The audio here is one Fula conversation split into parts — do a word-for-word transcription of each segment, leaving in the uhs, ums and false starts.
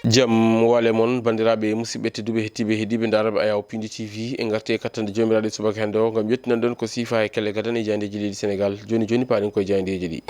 Jam wale mon, banndiraaɓe musidɓe tedduɓe, hettiiɓe, heɗiiɓe ndaaraaɓe Ayaw Pindi T V. En ngarti e kattande joomiraaɗo e subaka hannde o, ngam yettinan ɗon ko siifa e kelle gadane e jaayndeeji leydi Senegaal. Jooni jooni, paaɗen koye jaayndeeji ɗi.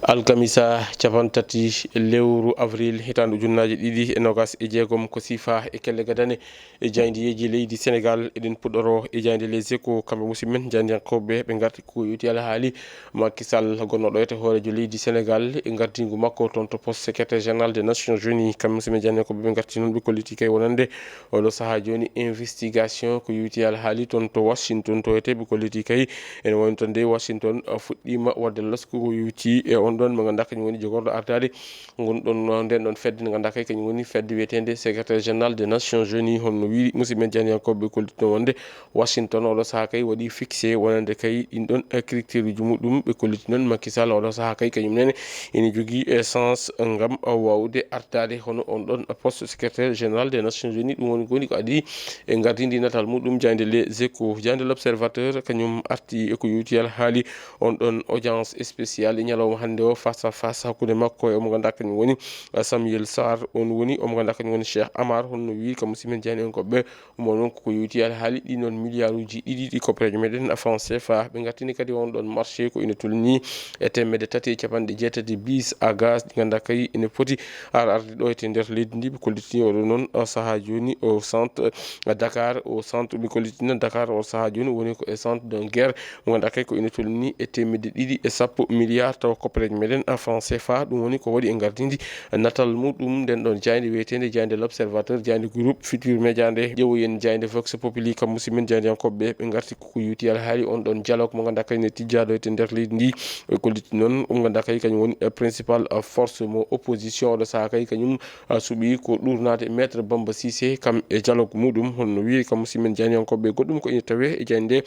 Alkamisa, capantati lewru avril, hitaande ujunnaaje ɗiɗi e noogas e jeegom, ko siifa e kelle gadane e jaayndeeji leydi Senegaal. Eɗen puɗɗoro e jaaynde Les Échos, kamɓe musidɓe men jaayndiyankooɓe, ɓe ngarti ko yowiti alhaali Macky Sall, gonnooɗo e hooreejo leydi Senegaal, e ngardiingu makko toon to poste secrétaire général des Nations Unies. Kamɓe musidɓe men jaayndiyankooɓe, ɓe ngarti noon, ɓe kolliti kay wonande oɗo sahaa jooni investigation ko yowiti alhaali toon to Washington, to wiyetee ɓe kolliti kay ene wayno tan nde Washington, uh, fuɗɗiima waɗde lasku ko yowiti e on ɗon mo ngannduɗaa kañum woni jogorɗo artaade ngon ɗon, uh, nden ɗon fedde nde ngannduɗaa kay kañum woni fedde wiyeteende secrétaire général des Nations Unies. Honno wiyri musidɓe men jaayndiyankooɓe, ɓe kollitino wonde Washington oɗo sahaa kay waɗi fixé wonande kay ɗin ɗon, uh, critère uji muɗum. Ɓe kolliti noon Macky Sall oɗo sahaa kay kañum nene ene jogii, eh, chance ngam, uh, waawde artaade hono on ɗon poste secrétaire général des Nations Unies. Ɗum woni ko woni ko adii e ngardiindi natal muɗum jaaynde Les Échos. Jaaynde L'Observateur kañum arti e ko yowiti alhaali on ɗon audience spéciale e ñalawma hannde o, face à face hakkunde makko e omo ngannduɗaa kañum woni, uh, Samuel Sarr, on woni omo ngannduɗaa kañum woni Cheikh Amar. Honno wiyri kam musidɓe men jaayndiyankooɓe, mo noon koko yowiti alhaali ɗi noon milliard uji ɗiɗi ɗi koppereejo meɗen franc C F A. Ɓe ngartini kadi on ɗon marché ko ina tolni e teemedde tati e capanɗe jeetati bis à gaz ɗi ngannduɗaa kay ene poti ar arde ɗo e te nder leydi ndi. Ɓe kollitini oɗo noon, o sahaa jooni o centre, uh, Dakar, o centre ɓe kollitina Dakar o sahaa jooni woni ko e centre de guerre mo ngannduɗaa kay ko ina tolni e teemedde ɗiɗi e sappo milliard tawa koppereejo meɗen, uh, franc C F A. Ɗum woni ko waɗi e ngardiindi natal muɗum nden ɗon jaaynde wiyeteende jaaynde L'Observateur, jaaynde groupe Futur Média nde. Ƴeewoyen jaaynde Vox Populi kam musidɓe men jaayndiyankooɓe, ɓe ngarti ko yowiti alhaali on ɗon dialogue mo ngannduɗaa kay ne tijjaa ɗo e te nder leydi ndi. Ɓe kolliti noon mo ngannduɗaa kay kañum woni, uh, principal, uh, force mo opposition oɗo sahaa kay kañum, uh, suɓi ko ɗuurnaade Maître Bamba Cissé kam e dialogue muɗum. Honno wiyri kam musidɓe men jaayndiyankooɓe, goɗɗum ko ina tawee e jaaynde nde.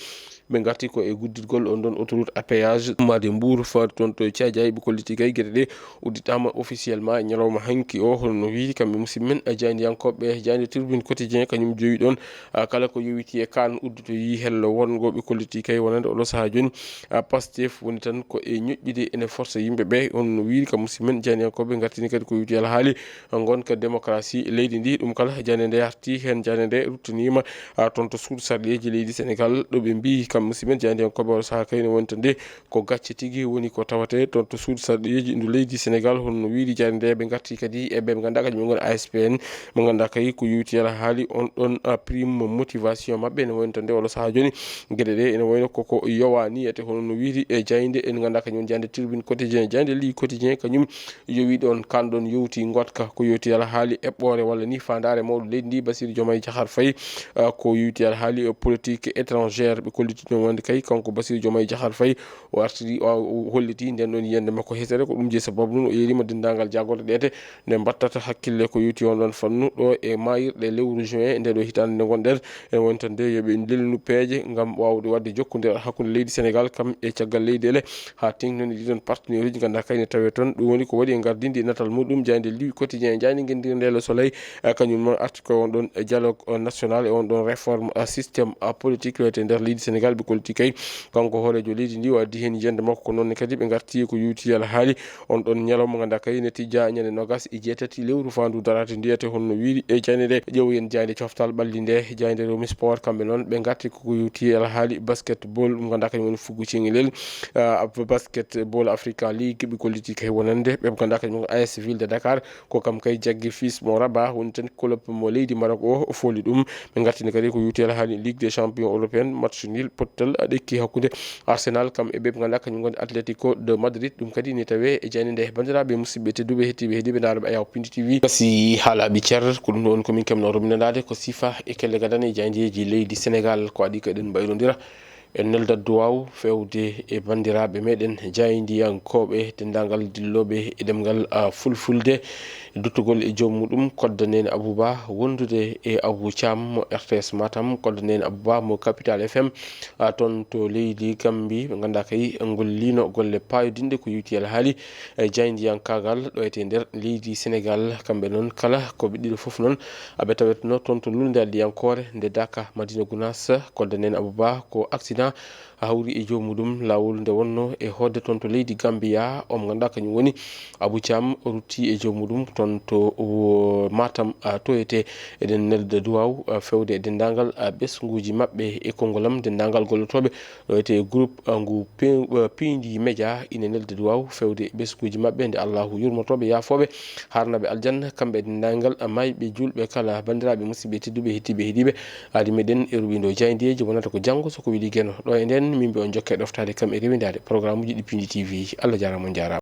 Ɓe ngarti ko e gudditgol on ɗon autoroute à péage ummaade Mbour faade toon to Thiadiaye. Ɓe kolliti kay geɗe ɗe udditaama officiellement e ñalawma hanki o. Hono no wiyri kamɓe musidɓe men, eh, jaayndiyankooɓe, jaaynde Tribune Quotidien kañum jowi ɗon, ah, kala ko yowiti e kaan uddotoyi hello wonngo. Ɓe kolliti kay wonande oɗo sahaa jooni, ah, Pastef woni tan ko e ñoƴƴude ene forsa yimɓe ɓe. Hono no wiyri kam musidɓe men, jaayndiyankooɓe ngartini kadi ko yowiti alhaali ngonka démocratie leydi ndi. Ɗum kala jaaynde nde arti heen, jaaynde nde ruttaniima, ah, toon to suudu sarɗiyeeji leydi Senegaal, ɗo ɓe mbiyi kam musidɓe men jaayndiyankooɓe, oɗo sahaa kay ne wonta nde ko gacce tigi woni ko tawatee toon to suudu sarɗiyeeji ndu leydi Senegaal. Hono no wiyri jaaynde nde, ɓe ngarti kadi e ɓe ɓe ngannduɗaa kañum ngoni A S P N, mo ngannduɗaa kay ko yowiti alhaali on ɗon, ah, prime motivation maɓɓe ne wonta nde oɗo sahaa jooni. Geɗe ɗe ene wayno koko yowaani, ete hono no wiyri e jaaynde en ngannduɗaa kañum woni jaaynde Tribune Quotidien, jaaynde L'I Quotidien kañum yowi ɗon, kaan ɗon yowti ngoɗka ko yowti alhaali eɓɓoore walla ni faandaare mawɗo leydi ndi, Bassirou Diomaye Diakhar Faye, ah, ko yowti alhaali, eh, politique étrangère. Ɓe kolliti ɗum wonde kay kanko Bassirou Diomaye Diakhar Faye o artiri, o, o holliti nden ɗon yiyannde makko hesere. Ko ɗum jeyi sababu ɗum o yeeriima denndaangal jaagorɗe ɗe ete nde mbattata hakkille ko yowti on ɗon fannu ɗo e maayirɗe lewru juin nde ɗo hitaande nde ngonɗen. Ene woni tan nde yo ɓe lelnu peeje ngam waawde waɗde jokkondiral hakkunde leydi Senegaal kam e caggal leydi ele, haa teeŋti noon e ɗii ɗoon partenaire uji ngannduɗaa kay ne tawee toon. Ɗum woni ko waɗi e ngardiindi e natal muɗum jaaynde L'I Quotidien, jaaynde ngenndiire nde Le Soleil, eh, kañum noon arti ko e on ɗon, eh, dialogue, eh, national e on ɗon réforme, eh, système, eh, politique wiyetee nder leydi Senegaal. Ɓe kolliti kay kanko hooreejo leydi ndi o addi heen yiyannde makko. Ko noon ne kadi ɓe ngarti ko yowti alhaali on ɗon ñalawma ngannduɗaa kay ne tijjaa ñande noogas e jeetati lewru faandu daraade ndu, ete hono no wiyri e jaaynde nde. Ƴeewoyen jaaynde coftal ɓalli nde, jaaynde Rewmi Sport, kamɓe noon ɓe ngarti ko yowti alhaali basketball, ɗum ngannduɗaa kañum woni fuggu ceŋelel, ah, Basketball Africa League. Ɓe kolliti kay wonande ɓe ngannduɗaa kañum A S Ville de Dakar, ko kam kay jaggi fils mo Rabat, woni tan club mo leydi Maroc o, o fooli ɗum. Ɓe ngartini kadi ko yowti alhaali Ligue des Champions européenne, match nul, pottal ɗekki hakkunde Arsenal kam e ɓe ɓe ngannduɗaa kañum ngoni Atletico de Madrid. Ɗum kadi ne tawee e jaaynde nde. Banndiraaɓe musidɓe tedduɓe, hettiiɓe, heɗiiɓe ndaarɓe Ayaw Pindi T V, gasi haalaaɓe cer, ko ɗum ɗo woni ko min keɓnoo ruminanaade ko siifa e kelle gadane e jaayndeeji leydi Senegaal. Ko adii ko eɗen mbayrondira, en neldat duwaaw feewde e banndiraaɓe meɗen jaayndiyankooɓe, denndaangal dillooɓe e ɗemngal, ah, fulfulde. Duttugol e joom muɗum, Kodda Neene Abou Ba, wondude e Abou Thiam mo R T S Matam, Kodda Neene Abou Ba mo Capital F M, ah, toon to leydi Gambie, ɓe ngannduɗaa kay ngolliino golle paayodinɗe ko yowti alhaali, eh, jaayndiyankaagal ɗo e te nder leydi Senegaal. Kamɓe noon kala ko ɓe ɗiɗo fof noon, ah, ɓe tawetno toon to lulnde addiyankoore nde Daka Madina Gounass. Kodda Neene Abou Ba ko accident hawri e joomum ɗum laawol nde wonno e hoodde toon to leydi Gambia. Omo ngannduɗaa kañum woni Abou Thiam, rutti e joomum ɗum toon to, o, Matam, a, toyete. Eɗen nelda duwaaw, a, fewde e denndaangal, a, ɓesnguuji maɓɓe e konngol am, denndaangal gollotooɓe ɗo etee groupe, a, ngu P-, a, P D Media ine nelda duwaaw fewde e ɓesnguuji maɓɓe, nde Allahu yurmotooɓe, yaafooɓe, haarnaaɓe aljanna, kamɓe e denndaangal, a, maayɓe, juulɓe kala. Banndiraaɓe, musidɓe tedduɓe, heɗtiiɓe, heɗiiɓe, aadi meɗen e ruɓindo jaayndiyeeji wonata ko janngo, so ko weli Geno. Ɗo e nden, min mbi on jokke ɗoftaade kam e rewindaade programuuji ɗi P D T V. Allah jaaraama, on jaaraama.